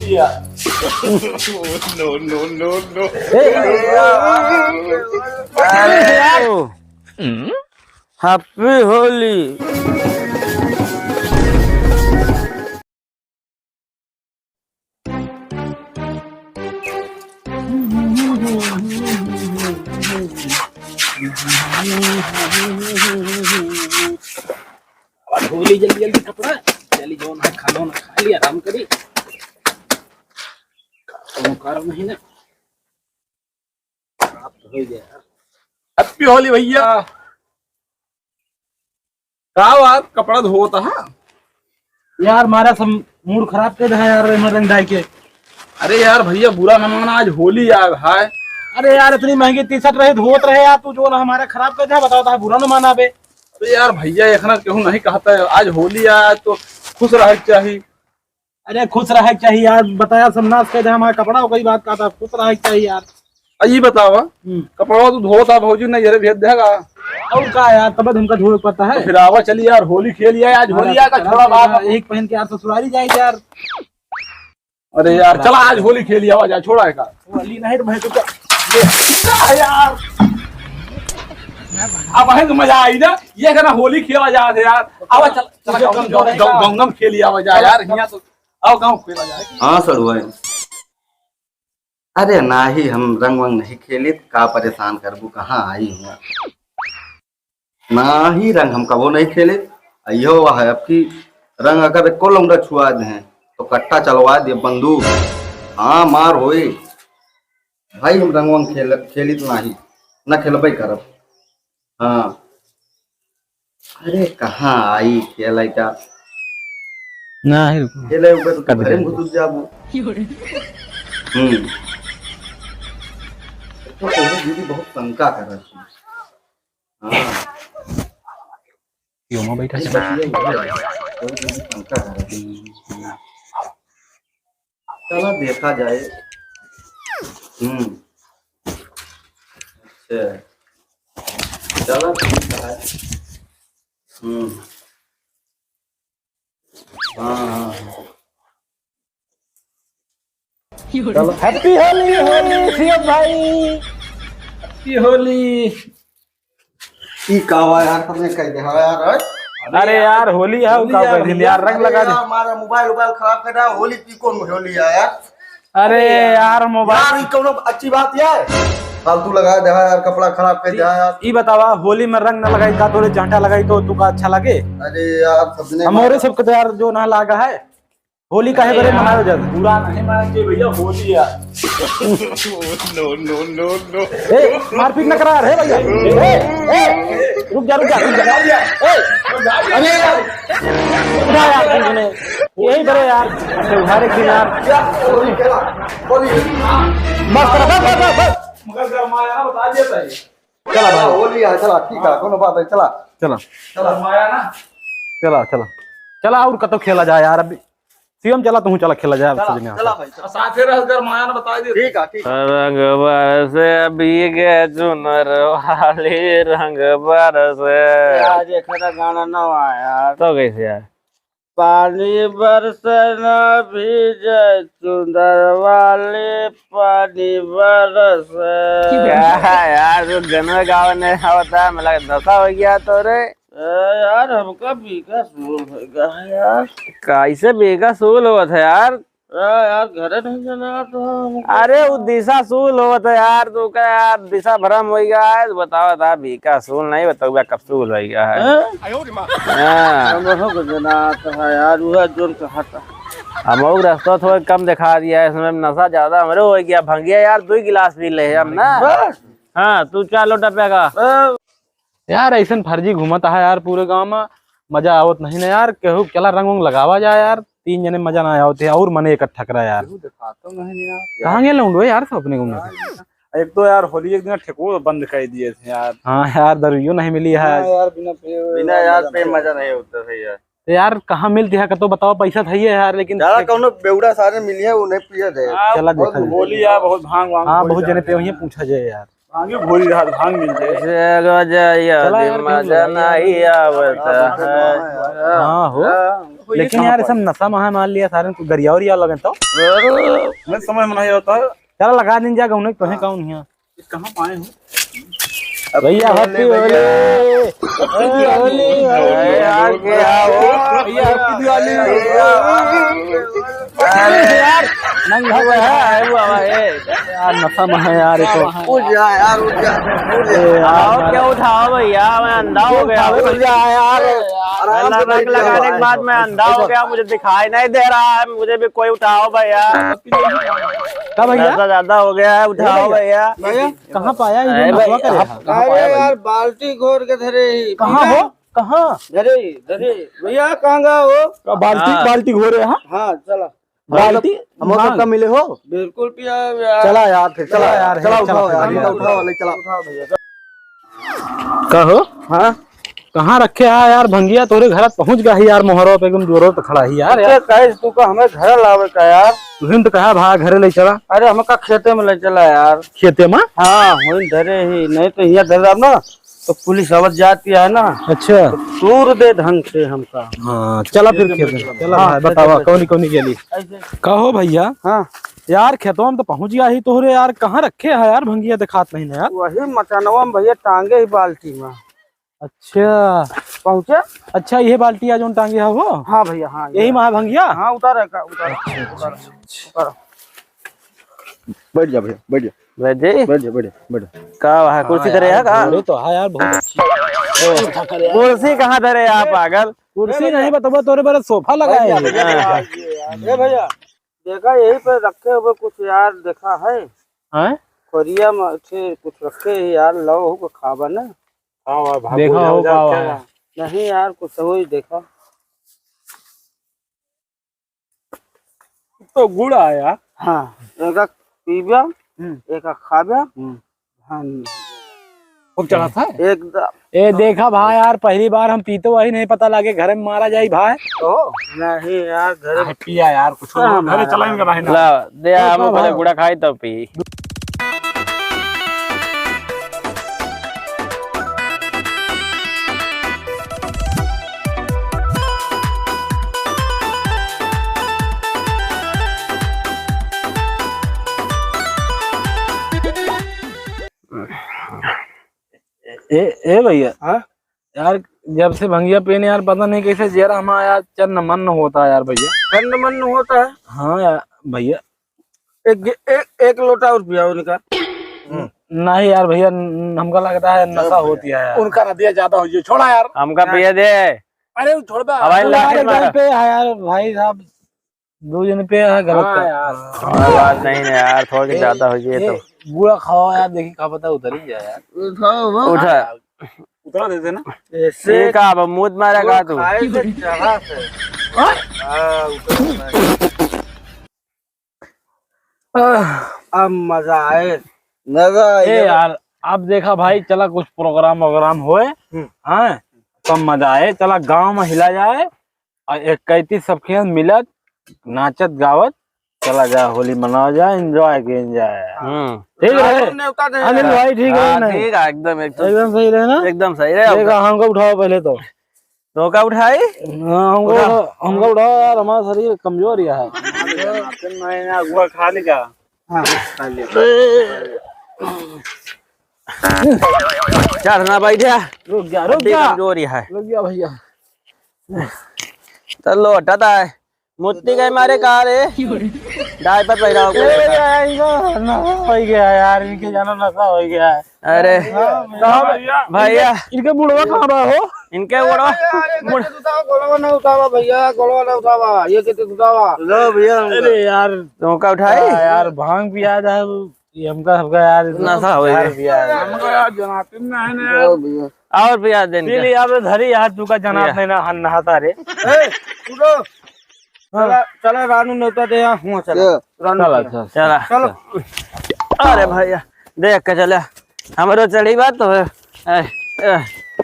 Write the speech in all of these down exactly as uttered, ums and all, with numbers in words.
No, no, no, no। ए, अरे यार। Happy Holi। अब धो ली जल्दी जल्दी कपड़ा, चली जौन है खाना वाना खा ली, आराम करी। कौनो कारण नहीं ना। Happy Holi भैया। का बात, कपड़ा धोत है? यार, मारा सब mood खराब कर रहा है यार, एमे रंग डाल के। अरे यार भैया, बुरा न माना, आज होली आ है। अरे यार, इतनी महंगी T-shirt रहे, धोत रहे यार, तू जो ना हमारा खराब कर दे, बताओ तो, बुरा न माना बे। अरे यार भैया, एक ना केहू नहीं कहता है, आज होली आया तो खुश रहे के चाहिए। अरे खुश रहे के चाहिए यार, बताया सब नाश कर दे हमारा कपड़ा, वही बात का था, खुश रहे के चाहिए यार। आ, ई बतावा, हम्म। कपड़वा तू धोता भौजी नहीं, अरे भेज देगा। और का यार, तब हमका धोए पड़ता है। तो फिर आवा चली यार, होली खेल लिया आज, हाँ, होली यार, आया का छोड़ा बात। एक पहन के यार ससुरारी जाए यार। अरे यार, चला आज होली खेल लिया, आवा जा, छोड़ा है का? होली नहीं तो मैं तो क्या, ये क्या है यार? अब है तो मजा आई ना, ये कहना होली खेला जा रहे यार। आवा चल, चला तुझे गाँव, कमजोर है गाँव, का? गाँव, गाँव खेल लिया, आवा जा यार, यहाँ तो आओ गाँव खेला जाए। हाँ सड़ुआ, अरे नाही, हम रंग वंग नहीं खेलित, का परेशान करबू, कहाँ आई हुआ। नाही, रंग हम कबो नहीं खेलित। अइहो वह है, अब की रंग अगर एको लौंडा छुआ दे हैं, तो कट्टा चलवा दे, बंदूक। हाँ, मार होई। भाई, हम रंग वंग खेल, खेलित नाही, ना खेलबे करब। हाँ। अरे, कहाँ आई खेले का? नाही, रुको। खेले ऊपर तो कट घरे में गया। घुस जाबो। हम्म। तो तोहरे दीदी बहुत शंका करत है। हाँ। यो माँ बैठा ये है। बस ये हो गया। तोहरे दीदी शंका करत है। चला देखा जाए। हम्म। अच्छा। चला ठीक है। हम्म। हाँ, हाँ, हाँ। चलो। Happy होली, होली, सीएम भाई। Happy होली। ई का हुआ यार, तुमने कह दिया यार, हैं? अरे यार, होली है, होली का यार, कर दिन यार, रंग अरे लगा दे। यार, हमारा मोबाइल, मोबाइल खराब कर रहा है, होली की कौन होली है यार? अरे यार, मोबाइल यार, ई कौनो अच्छी बात है? फालतू लगा दे यार, कपड़ा खराब कर दे यार। ई बतावा, होली में रंग न लगाई का, थोड़े चांटा लगाई तो तुका अच्छा लगे? अरे यार, सबने हमरे मारा। सबके तो यार जो ना लागा है, होली काहे बरे मनावे जात? बुरा नहीं माना चाहिए भैया, होली है। No, no, no, no। ए, मारपीट न करा रे भैया। ए, ए, रुक जा, रुक जा, रुक जा। ए, अरे यार, उठा यार, तुमने। यही बरे यार, अच्छा, उधारे की यार। बस कर, बस, बस, बस, बस। मगर गरमाया ना, बता दिया था ये। चला भाई। होली है, चला, ठीक है, कोनो बात है, चला। चला। चला। गरमाया ना। चला, चला। चला, और कतो खेला जाए यार, अभी। सीएम चला, तू चला, खेला जाए, चला, चला भाई, चला। साथे रह, गरमाया ना, बता दे। ठीक है, ठीक है। रंग बरसे भीगे चुनर वाली, रंग बरसे। आज एक गाना नवा यार। तो कैसे यार? पानी बरसे ना भीगे चुनर वाली, पानी बरसे। क्या यार, जो गनवा गावे नहीं आवता है, मतलब नशा हो गया तो रे। ए यार, हमका बेकसूर हो गया है यार। कैसे बेकसूर होत है यार? ए यार, घरे नहीं जाना तो हमको। अरे, वो दिशा सूल होत है यार, तू का यार, दिशा भ्रम हो गया है, तू बतावा था, बेकसूर नहीं, बतावा कब सूल हो गया है। हैं? हाँ। हमको जना तो है यार, वह जोन कहा था। हम लोग रास्ता थोड़ा कम दिखा दिया है, इसमें नशा ज्यादा हमरे हो गया, भंगिया यार, दो ही गिलास पी ले हम ना। बस। हाँ, तू चार लोटा पिएगा। ए, यार, ऐसन फर्जी घूमत है यार पूरे गांव में, मजा आवत नहीं ना यार। केहू चला रंग वंग लगावा जाए यार, तीन जने मजा ना आवत है और मने इकट्ठा करा यार। केहू देखातो नहीं यार। कहाँ गए लौंडो यार सब अपने घूमने? एक तो यार होली एक दिन ठेको बंद कर दिए थे यार। हाँ यार, दरुइयो नहीं मिली है। हाँ यार, बिना पे, बिना यार पे मजा नहीं होता है यार। तो यार, कहाँ मिलती है, कतो बताओ, पैसा था ही है यार, लेकिन यार, कौनो बेवड़ा सारे मिली है, उन्हें पिया दे। हाँ, चला बहुत देखा जाए। होली यार, बहुत भांग वांग हाँ, बहुत जने पे वहीं पूछा जाए यार। भांगे घोरी रहा, भांग मिल जाए। से गजया चला यार, कहीं मजा नहीं आवता है। हाँ, हो। हाँ। लेकिन यार, सब नशा महा मार लिया, सारे को गरिया उरिया लगे तो। मैं समझ में नहीं आता है। चला लगा दिन जा गौने, तोहे कौन हिया? कहाँ पाए हो? भैया, हैप्पी होली। हैप्पी होली। अरे यार, क्या हो? भैया, हैप्पी दिवाली। अरे यार, नंगा हुआ है, वो आवा है। यार, नशा में है यार, ये तो। उठ जा यार, उठ जा, उठ जा। ए यार, आओ, क्या उठाओ भैया, मैं अंधा हो गया हूँ। उठ जा यार, आराम से रंग बैठ जा। लगाने के बाद मैं अंधा हो गया, मुझे दिखाई नहीं दे रहा है, मुझे भी कोई उठाओ भैया। का भैया? नशा ज्यादा हो गया है, उठाओ भैया। भैया, कहाँ पाया ये अरे नशवा भाई, करे? कहाँ पाया अरे भाई? यार, बाल्टी घोर के धरे ही। कहाँ हो? कहाँ? धरे ही, धरे ही। भैया, कहाँ गए हो? का बाल्टी, हाँ। बाल्टी घोरे, हाँ? हाँ, चला। बाल्टी? हम लोग मांग। सबका मिले हो? बिल्कुल पिया यार। चला यार, फिर चला चला यार, चला चला उठाओ फिर यार, भैया। उठाओ, उठाओ, ले चला। उठाओ भैया। का हो? हाँ? कहाँ रखे हा यार भंगिया? तोरे घर पहुँच गया ही यार, मोहरो पे एकदम जोरो तो खड़ा ही यार, अरे यार। कहे तू का हमें घर लावे का यार? तुहिन तो कहा भा घरे ले चला। अरे हमका खेते में ले चला यार। खेते में? हाँ, वहीं धरे ही, नहीं तो यहाँ धरे ना तो पुलिस आवत जाती है ना। अच्छा। तो तूर दे ढंग से हमका। हाँ, चला फिर खेते में। चला हाँ, भाई, चल, बतावा, चल, चल। कौनी, कौनी गेली? ऐसे। कहो भैया। हाँ। यार, खेतवा में तो पहुँच गया ही तोहरे यार, कहाँ रखे है यार भंगिया, दिखात नहीं ना यार। वही मचानवा में भैया टांगे ही बाल्टी में। अच्छा। पहुँचे? अच्छा, ये बाल्टी आज उन टांगे है वो? हाँ भैया, हाँ, यही ये। महा भंगिया? हाँ, उतारा का, उतारा, अच्छा, उतारा, अच्छा, अच्छा। उतारा। बैठ जा भैया, बैठ जा। बैठ जाई? बैठ जा, बैठ जा, बैठ जा। का वहाँ कुर्सी हाँ धरे यार, है का? घोड़े तो हाँ यार, बहुत अच्छी। ओ, कुर्सी कहाँ धरे आप पागल? कुर्सी नहीं बतबा, तोरे बरे सोफा लगा है। बैठ जा, बैठ जा। हाँ। ए भैया, देखा यही पे रखे हुए कुछ यार देखा है? हैं? खोरिया में से कुछ रखे हैं यार, लो हो को खाबा ना। हाँ, भागो, देखा जाओ, हो जाओ, का क्या हुआ? नहीं यार, कुछ हो ही देखा। तो गुड़ आया। हाँ, एक पीबा, हम्म। एक खाबा। हम्म। हाँ। खूब चढ़ा था? एकदम। ए, देखा भाई यार, पहली बार हम पीते वही नहीं पता लागे, घर में मारा जाई भाई। तो? नहीं यार, घर में पिया यार, कुछ हाँ, घरे चला इनका भाई ना। ला, दे, हम पहले गुड़ा खाई तब पी। ए, ए भैया। हाँ? यार, जब से भंगिया पीने यार, पता नहीं कैसे जेरा हमारा यार चन्न मन्न होता है यार भैया। चन्न मन्न होता है? हाँ यार भैया। एक गे-, एक, एक लोटा और पिया उनका। नहीं यार भैया, न-, हमका लगता है नशा होती है यार। उनका ना दिया ज्यादा हो, ये छोड़ा यार। हमका पिया दे। अरे वो छोड़ बे। हवाई अरे लाठी मारा। गलत पे है यार भाई साहब, दो जन पे है गलत हाँ का। यार। कोई बात नहीं ना यार, थोड़ी ए, ज्यादा हो जाए ए, तो। गुड़ा खाओ यार, देखी का पता उतर ही जाए यार। उठाओ वो। उठा। उतरा देते ना। ऐसे ये का अब मूत मारा का तू? खाए से चढ़ा से। हाँ? हाँ, उतरा। आह। अब मजा आए। मजा आए ए यार। यार, अब देखा भाई, चला कुछ प्रोग्राम वोग्राम होए, हम्म। हाँ, तब मजा आए। चला गांव में हिला जाए, और एक कैती सबके मिलत, नाचत गावत चला जाए, होली मनावा जाए, enjoy के enjoy। हम्म। ठीक है। रानू नेवता दे। अनिल भाई, ठीक है हाँ, ना? ठीक है, एकदम, एकदम। एकदम सही रहे ना? एकदम सही रहे। ठीक है, हमको उठाओ पहले तो। तो का उठाई? हाँ, हमको उठा। उठाओ, हमको उठाओ यार, हमारा शरीर कमजोर ही है। नाचन में ना अगुआ खा ली का? हाँ, खा लिया। चढ़ ना बैठा। रुक जा, रुक हड्डी जा। कमजोर ही है। रुक जा भैया। तो लोटा था। मुत्ती गए मारे का रे? डायपर पहिराओ ए, को। भैया, इनको नशा हो गया यार, इनके जानो नशा हो गया है। अरे। हाँ, कहाँ भैया? भैया। इनके बुढ़वा कहाँ बा हो? इनके बुढ़वा, अरे, अरे, बुढ़- ये के उठावा, गोलवा ना उठावा भैया, गोलवा ना उठावा, ये के उठावा। लो भैया, हमका। अरे यार। तुमका उठाई? हाँ यार, भांग पिया जाए, ये हमका, हमका यार, नशा हो यार गया। पिया है। हमका यार जनाते ना है ना यार। लो भैया। और पिया दे इनका। पी ली, अब धरी यार, तू का जनात भैया। नहीं ना, हन नहाता रे। ए, उठो। चला, चला, रानू नेवता दे, यहाँ हुआ चला। चला। रानू चला, नेवता। चला। चला। चलो। अरे भैया, देख के चला। हमरो चढ़ी बात तो है। ए, ए,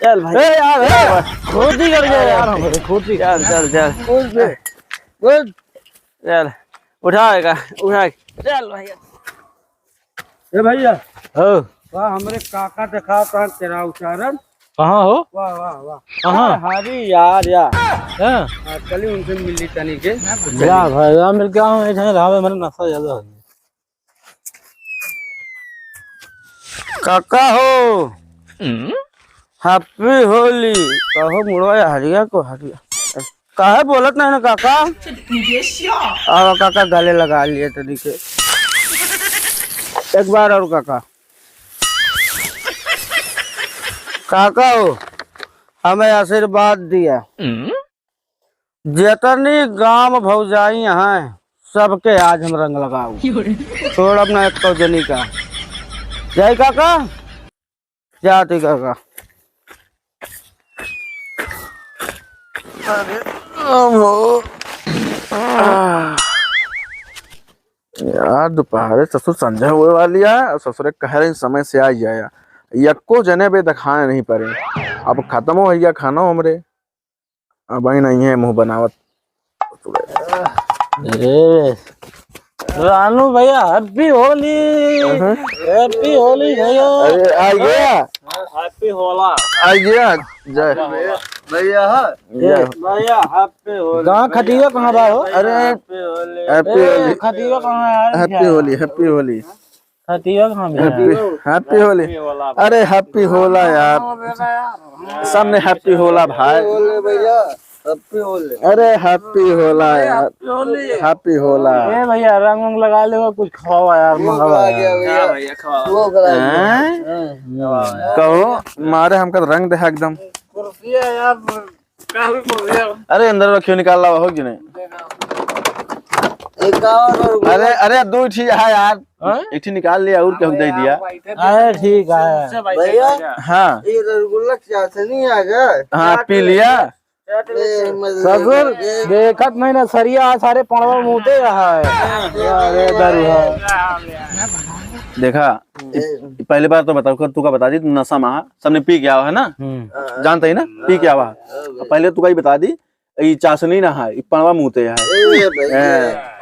चल भाई। ए यार, ए, खुद ही कर गया यार, हम खुद ही। चल, चल, चल। खुद से, खुद। चल, उठाएगा, उठा। चल भैया। ए भैया। हो। वाह, हमरे काका देखा था तेरा उच्चारण। कहाँ हो? वाह, वाह, वाह। कहाँ? अरे, हरी यार, यार। हाँ। हाँ, चली उनसे मिल ली तनी के। जा भाई, जा मिल के आओ, एक जने रहावे, मेरे नशा ज्यादा हो गया। काका हो, हम्म? Happy होली। कहो मुड़वा या हरिया को हरिया। काहे बोलत नहीं ना काका? आवा काका, गले लगा लिए तनी के। एक बार और काका। काका हो, हमें आशीर्वाद दिया। जितनी गांव भौजाई हैं, सबके आज हम रंग लगाऊ। छोड़ब ना एक जनी का। जय काका, जाती काका। अरे, ओहो। आह। यार, दोपहरे ससुर संझा हुए वाली है और ससुरे कह रहे समय से आ जाया। यक्को जने बे दिखाए नहीं पड़े। अब खत्म हो गया खाना हमरे। अब आई नहीं है मुंह बनावत। अरे, रानू भैया, Happy होली। अहं। Happy होली भैया। अरे, आ गया। Happy होला। आ गया। जय। भैया, हाँ। जय। भैया, Happy होली। गाँव खटिया कहाँ बा हो? अरे, Happy होली। Happy ए, होली। खटिया कहाँ है यार? Happy होली, Happy होली। खटिया कहाँ बा? Happy, Happy होली। Happy होला। अरे, Happy होला यार। सामने Happy होला भाई। Happy होली भैया, Happy होली। अरे, Happy होला यार। Happy होली। Happy होला। ए भैया, रंग वंग लगा ले, कुछ खावा यार, भूख मंगावा आ गया यार। भैया। हाँ भैया, खावा। भूख लग गया। हैं? हाँ। कहो, मारे हमका रंग दे एकदम। कुर्सी है यार, काफी बोल रहे हो। अरे, अंदर रखियो, निकाल लावा, हो कि नहीं? एक और, और अरे, अरे, दो ठी है यार। हाँ? एक ठी निकाल लिया और क्या दे दिया? अरे, ठीक है। भैया, हाँ। ये रसगुल्ला चाशनी आ गया। हाँ, पी लिया। ए, मजे ससुर, ए। देखत नहीं ना, सरिया सारे पड़वा मुते है। अरे, दारू है। देखा, ए। पहली बार तो बताओ, तू का बता दी, तू नशा में हा, सबने पी के आवा है ना? हम्म। जानते ही ना, पी के आवा। हाँ, भाई। पहले तू का ही बता दी, ई चाशनी ना है, ई पड़वा मुते है। ए, भाई, हैं। ए।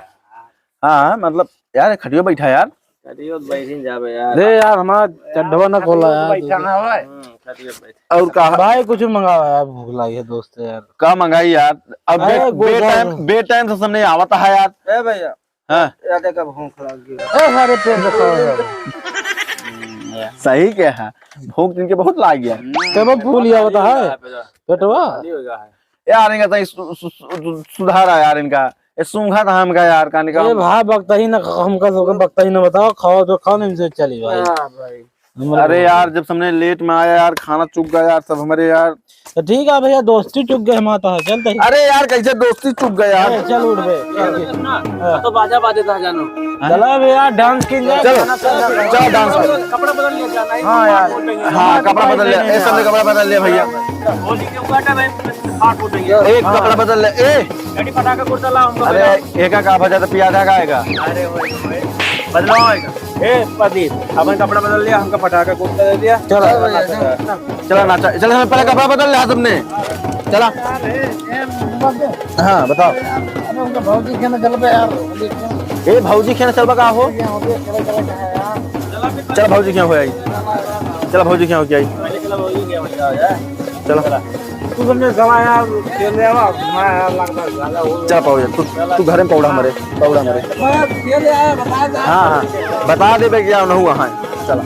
हाँ, मतलब, यार, खटियो बैठा यार। खटियो बैठी जावे यार। दे यार, हमारा चड्ढवा ना खोला यार। बैठा ना होए। हम्म, खटियो बैठा। और का? भाई, कुछ मंगावा यार, भूख लगी है दोस्त यार। का मंगाई यार? अब अरे, बे-, गुड़ बेटाइम, खा। बेटाइम से सामने आवता है यार। ए भैया, हाँ। या देखा भूख लग गई। ए, सारे पेट में खाओ यार। सही कहा, भूख इनके बहुत लाग गया। तब फूल लिया होता है पेटवा। खाली हो गया है। यार, इनका तनी सु-, सु-, सु-, सुधार आ यार इनका। ये सूंघा था हमका यार, का निकाल। ए भाई, बकता ही ना, हमका सबके बकता ही ना बताओ, खाओ तो खाओ, नहीं से चली भाई। हाँ भाई। हमरे अरे भाई। यार, जब सबने लेट में आया यार, खाना चुक गया यार, सब हमारे यार। तो ठीक है भैया, दोस्ती चुक गए हम आता है, चलते ही। अरे यार, कैसे दोस्ती चुक गए यार? ए, चल उठ बे। ना, हाँ। तो बाजा बाजे था जानो। चलो भैया, dance की जाए, चलो, गाना चल रहा है। चलो dance करो। कपड़ा बदल लिया जाना है, हाँ यार। हाँ, कपड़ा बदल लिया। ए, सबने कपड़ा बदल लिया भैया। होली के उद्घाटन है, फाट हो गई है। एक हाँ। कपड़ा बदल ले। ए। गाड़ी फटाका कुर्ता ला, हमको अरे, बदल। एका का भजा तो पिया था का एका? अरे, वही, वही। बदलाव आएगा। ए, प्रदीप, अपन कपड़ा बदल लिया, हमको फटाका कुर्ता दे दिया। चलो। चलो, नाचा। चलो, हम पहले कपड़ा बदल ले, हाँ, तुमने। चला। हाँ, बताओ। अरे, उनका भौजी खेने चल पे यार। ए, भौजी खेने चलबा का हो? चल, भौजी खेने हो आई। चल, भौजी खेने हो के आई। चलो। तू सबने गवा यार, खेल ले आवा, घुमा यार, लगता ज्यादा हो। चल, पाउडा, तू, तू घरे में पाउडा हमारे, पाउडा हमारे। मैं खेल ले आया, बता दे। हाँ, हाँ, बता दे बे, क्या ना हुआ, हाँ, चला।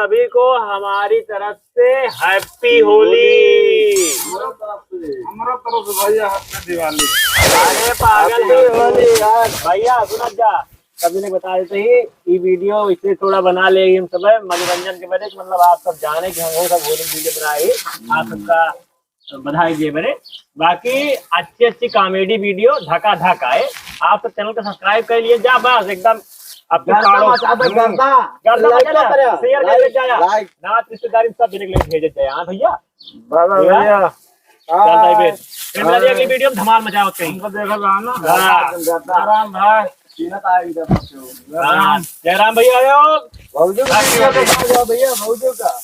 सभी को हमारी तरफ से हैप्पी होली। हमारा तरफ से, हमारा तरफ से भैया, हैप्पी दिवाली। अरे पागल है होली यार। भैया सुनत जा, सभी ने बता देते ही, ये वीडियो इसलिए थोड़ा बना ले हम सब मनोरंजन के बदे, मतलब आप सब जाने कि हम वो सब होली वीडियो बनाए, आप सबका बधाई दिए बरे। बाकी अच्छी अच्छी कॉमेडी वीडियो धका धक आए। आप सब चैनल को सब्सक्राइब कर लिए जा, बस एकदम। अब तो गर्दा काढ़ो। मचा दे, हम्म। गर्दा। गर्दा like मचा दे, करो, शेयर कर like, जाया। Like। नात रिश्तेदारी सब देने के लिए भेजे जाए। हाँ भैया। बाबा भैया। भैया। चल भाई बे। फिर मिला हाँ। अगली वीडियो में धमाल मचाओ कहीं। हमको देखा जाओ ना। हाँ। गर्दा। राम भाई। सीना तो आएगी जब तक से हो। हाँ। जय राम भैया आयो। भौजी का हाँ। भैया, भौजी का।